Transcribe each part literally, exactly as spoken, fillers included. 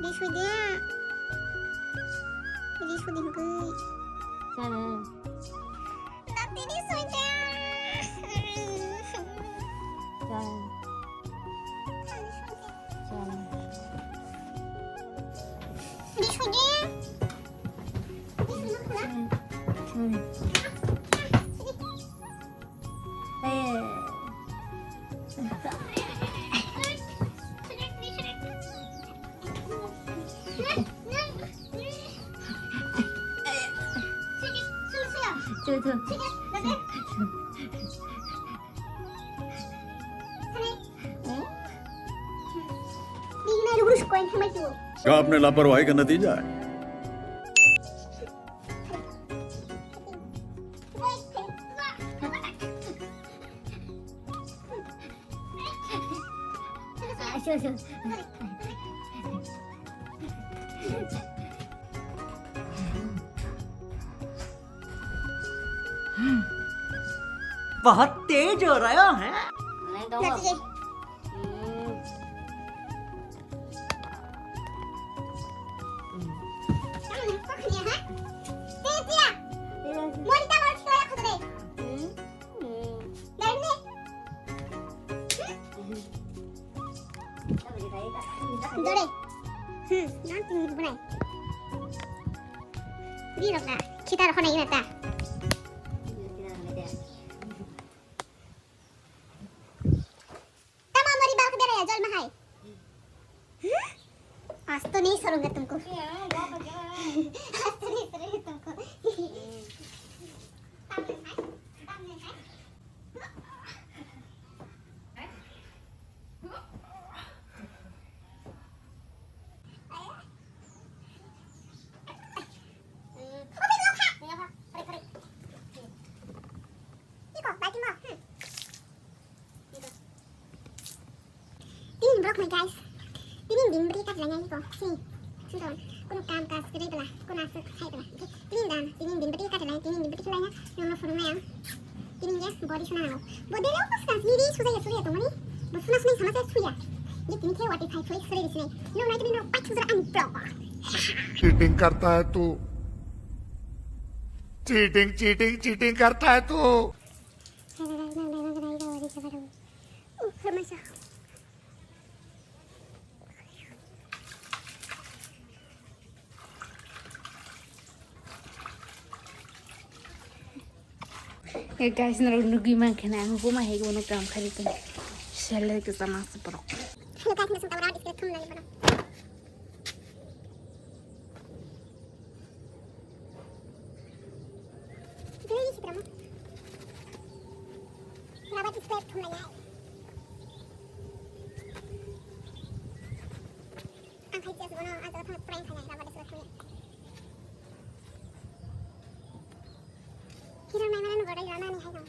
Ri sui de. Ri sui de hwnkhe. Chale. Dati ri sui de. Chale. Chale. Ri sui de. Chale. क्या आपने लापरवाही का नतीजा है? बहुत तेज हो रहा है। Dore. Hmm, nanti bunai. Di rok na, kita rok na ina ta. Tama mari bal ke bera ya, jol mahai. Huh? Asto nahi sarunga tumko. Asto nahi sarunga tumko. Tini borok mai guys. Tini din bri kat lanya ko. Si. Sudah. Kono kam kas kere bela. Kono asuk hai bela. Tini dan. Tini din bri kat lanya. Tini din bri kat lanya. Nono phone lanya. Tini ya body suna nao. Body lo pas kas ni di sudah ya sudah ya tomoni. Bos suna suna sama saya suya. Ye tini the wati phai phai sere di sini. No nai tini no pat sudah ani pro. Cheating करता है तू। Cheating cheating cheating करता है तू। Eh, guys, norok nugui mankha na, ang buma hai bono kam khari tong. Sele ke sama se borok. Hello guys, nasing tawra display thum lai borok. Dili si drama. Labat display thum lai. Ang khai jas bono, ang jaga thang prank khai lai, labat display thum lai. Kira mai mana nugara lama ni hai dong.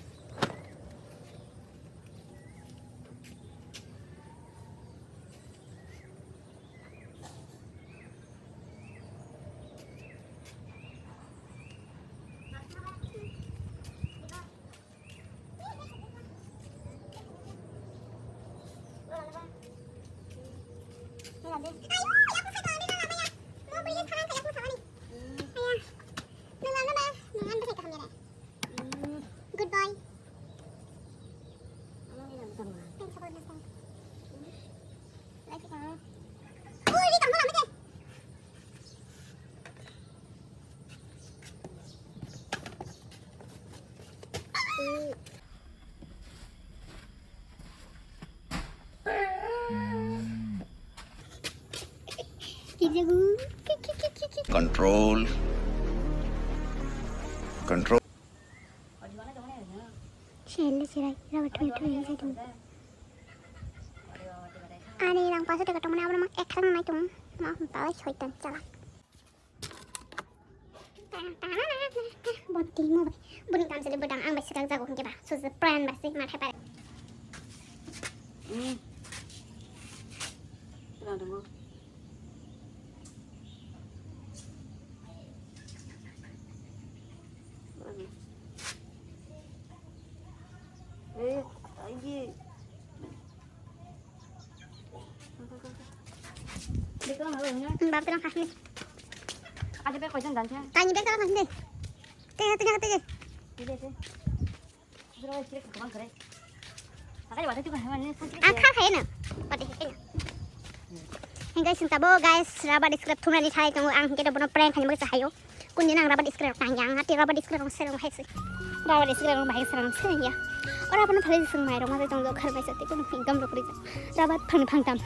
Good boy. Thanks for the Control. Control. Sel le sirai, raba thui thui sai tung. Ani rang paso teka tong mani abo mang ek thang nai tung. Ma bawa soitan chala. Boti mo bai. Buni kam sele bodang ang bai sidak jago hingke ba. Susu pran ba se ma thai pare. Hmm. Tenang dulu. Eh, aye. Hmm, bab terang khasni. Ada bag koijon dan sih? Tanya bag terang khasni. Teh, teh, teh. Tidak sih. Sudah istri ke kebang kere. Makanya waktu itu kan hewan ini sakit. Ang kha khaina. Pati khaina. Hingke sing tabo guys, rubber scrap thumnani thai tongo, ang hingke bono prank khaina bagwi sahayo. Kunjana ang rubber scrap rok tangya, ang ati rubber scrap rok serong hai se. Rubber scrap rok bahai serong se ya. Ora bono thali sing mai rok ma tong do khar bai sate kun hingdam rok ri. Rubber phang phang tam.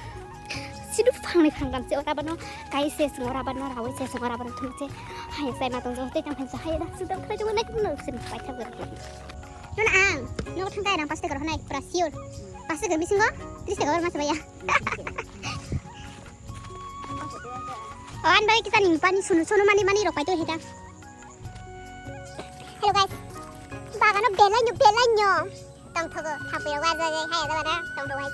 Sidu phang phang tam se ora bono kai se sing ora bono rawi se sing ora bono thum se. Hai sai ma tong do te tam hai se hai da sidu khai jo nek no sin pai thak. Nuna ang, nuna thang kai rang pasti karo hanai pura sure. Pasti karo bisingo, tris taka bar mas baya. Oh, an bai kita ni pani sunu sunu mani mani rok pai to hita. Hello guys. Bagano belai nyo belai nyo. Tong thogo, thampui rok bar jai jai, hai da bana, tong thogo hai.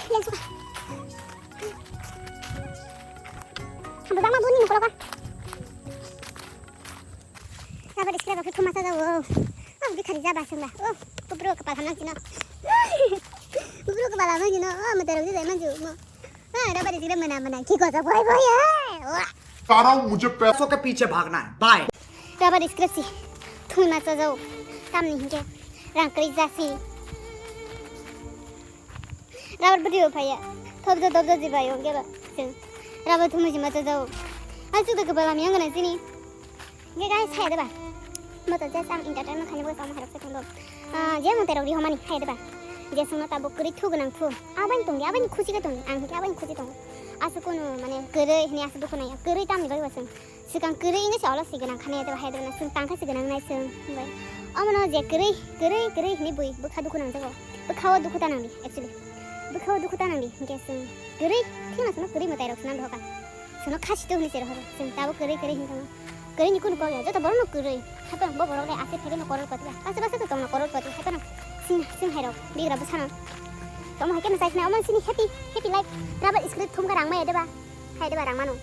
Lengsuka. Hambo bangma buni nukoloka. Rubber scrap rok khe thuma sajao. Oh, bikhari jaba sengba. Oh, kubro kapal hamnang sino. Kubro kapal hamnang sino. Oh, motorok jai manju mo. Ah, rubber scrap mana mana. Ki goja boi boi. Oh. तारा हूँ, मुझे पैसों के पीछे भागना है। Bye. Rubber scrap si thumi ma sajao. Tamni hinke rang kri jasi. Rubber bwtwi bo phaiya. Thobjo thobjo jibai ongkhe ba. Chwng rubber thumui jima chajao. Ai chwng da kwbala miyang gwnang chini. Hingke guys, hai da ba. Moto just ang entertainment khaina bagwi tamo hairok se thangdo. Ah, je mote rok rihomani hai da ba. Je chwngno tabuk kwrwi thu gwnang thu. Abani tongdi, abani khusi khe tongdi. Ang hingke abani khusi tongo. Aswk kunu mane kwrwi hini aswk dukhu naiya. Kwrwi tamni bagwi bo chwng. Swkang kwrwi wngwi se olo se gwnang kha nai, tei bo hai dwgno chwng tang kha se gwnang nai chwng, hwnbai. Omono je kwrwi, kwrwi, kwrwi hinwi bui bwkha dukhu nangjago. Bwkha-o dukhu ta nangdi, actually. Bwkha-o dukhu ta nangdi, hinkhe chwng kwrwi, thikno chwngno kwrwi mwtai rok swnam dohor kha. Chwngno kha sito hwnwi se rohoro. Chwng tabuk kwrwi, kwrwi hinkhe kwrwini kunu kok ya, joto borokno kwrwi. Haiphano bo borok le aswk khe no koror poti ya. Basa basa to tongno koror poti. Haiphano sing, sing hai rok, bigra bwsano. Tamo hai khe no chai sinai, omo sini happy, happy life. Rubber scrap thum kha rang maya deba. Hai deba rang mano.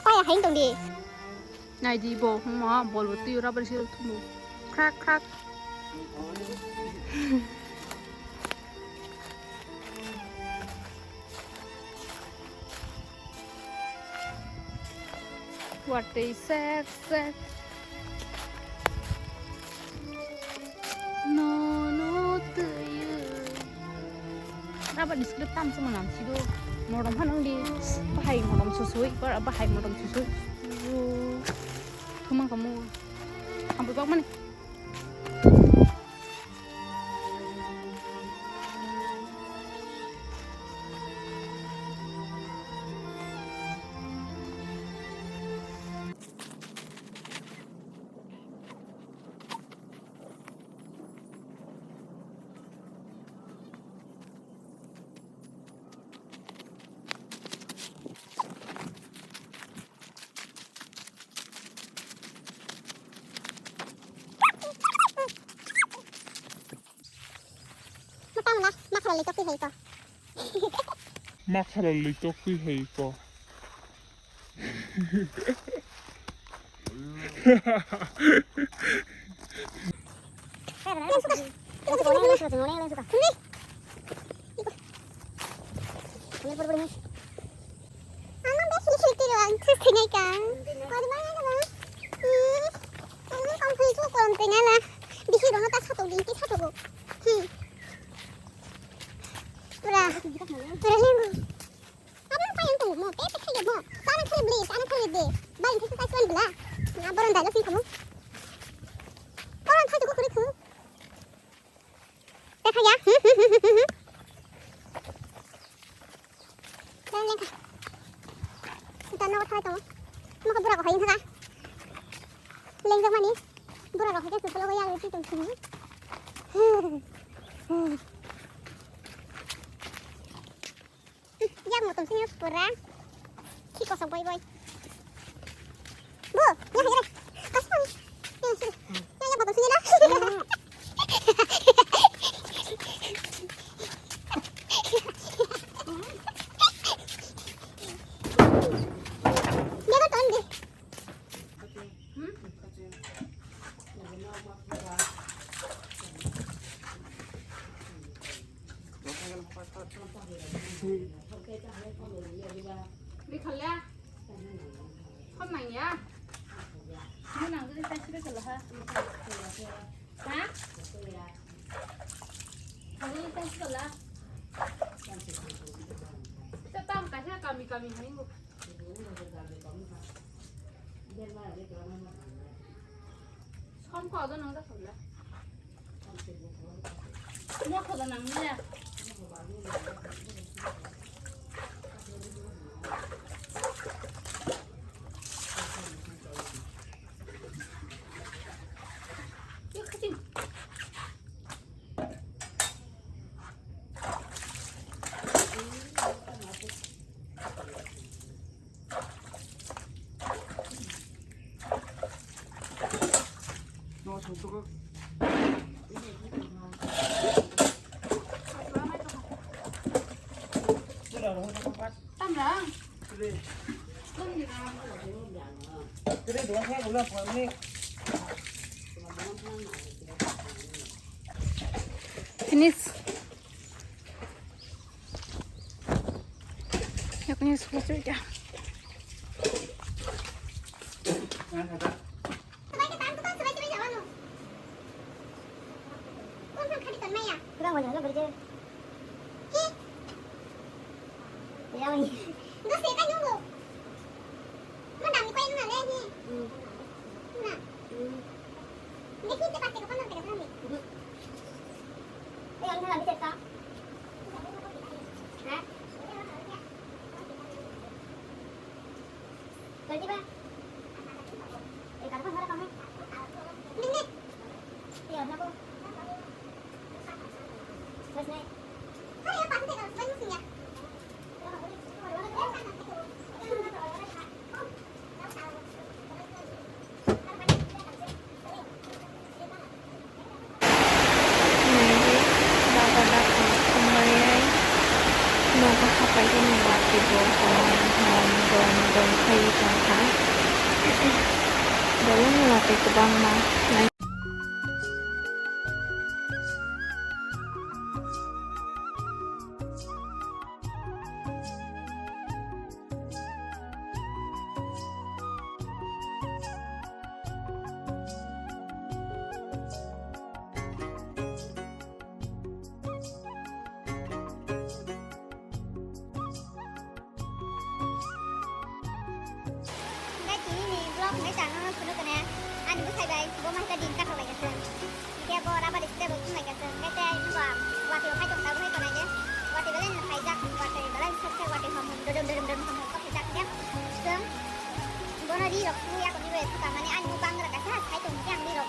Paya hain tong di. Nai di bo, ma bol bo twi rubber scrap thumo. Khrak khrak. Watwi sek sek. No, no, twi. Rubber scrap tam se manam sido. Morom hanang di. Bahai morom susui, bahai morom susui. Thumang kamu. Hampir bak mani. Makhala litok twi hai ko. Makhala litok twi hai ko. Nala, bisi rono ta satok di, ki satok go. Hmm. Pura, pura lengo. Abang payung tong mo, pe pe khayo mo. Sana khayo beli, sana khayo de. Bali khayo ta suan bela. Na boron dalo sing kamu. Boron khayo ko kuri khu. Te khayo. Hmm, hmm, hmm, hmm, hmm. Leng leng kha. Sita nogo thai tongo. Mokha bura rok hai thaka. Leng jak mani. Bura rok hai ke solo ya ti tong sini. Yak mo tong sini pura. Ki kosok boy boy. Bu, ya, ya, ya. Kasih, ya, ya, ya, ya, ya, ya. Dia kan tahun deh. Di khala. Phone nangya. Phone nang, jadi tasi be khala ha. Ha? Phone tasi khala. Kita tam kaisa kami kami haingo. Som ko do nang da khala. Mo khala nang ya. Tamrang. Finish. Yakni suka suka. Naiwi baba dakha khumbai nogo hapai gini watwi bo hom hom dom dom khaiwi tongkha. Bolongni watwi kwbangma. Hingke tini ni vlog hingke chana no sunu kene ani bwsai bai bo ma hingke din kathok lai khe se. Hingke bo rubber spray bo phung lai khe se. Hingke tei bo watwi bo phai tong tabuk phai tongnai je. Watwi belai no phaijak, watwi belai sok sok watwi hom hom dodom dodom dodom hom hom kok phaijak hingke chwng bono ri rok sui yakoni bai suka mani ani mukbang rok kaisa sai tong hingke ang ri rok